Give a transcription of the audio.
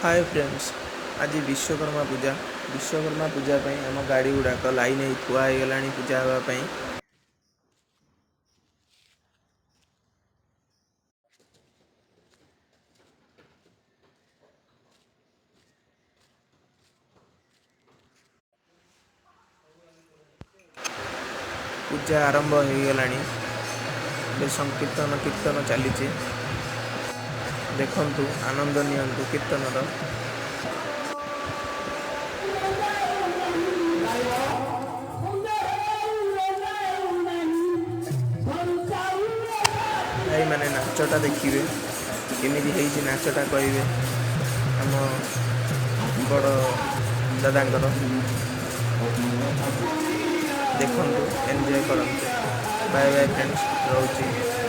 ହାଏ friends, ଆଜି ବିଶ୍ୱକର୍ମା ପୂଜା। ବିଶ୍ୱକର୍ମା ପୂଜା ପାଇଁ ଆମ ଗାଡ଼ି ଗୁଡ଼ାକ ଲାଇନ୍ ହେଇ ଥୁଆ ହେଇଗଲାଣି ପୂଜା ହେବା ପାଇଁ। ପୂଜା ଆରମ୍ଭ ହେଇଗଲାଣି, ଏବେ ସଂକୀର୍ତ୍ତନ କୀର୍ତ୍ତନ ଚାଲିଛି। ଦେଖନ୍ତୁ, ଆନନ୍ଦ ନିଅନ୍ତୁ କୀର୍ତ୍ତନର। ଭାଇମାନେ ନାଚଟା ଦେଖିବେ, କେମିତି ହେଇଛି ନାଚଟା କହିବେ ଆମ ବଡ଼ ଦାଦାଙ୍କର। ଦେଖନ୍ତୁ, ଏନ୍ଜୟ କରନ୍ତୁ। ବାଏ ବାଏ ଫ୍ରେଣ୍ଡସ୍, ରହୁଛି।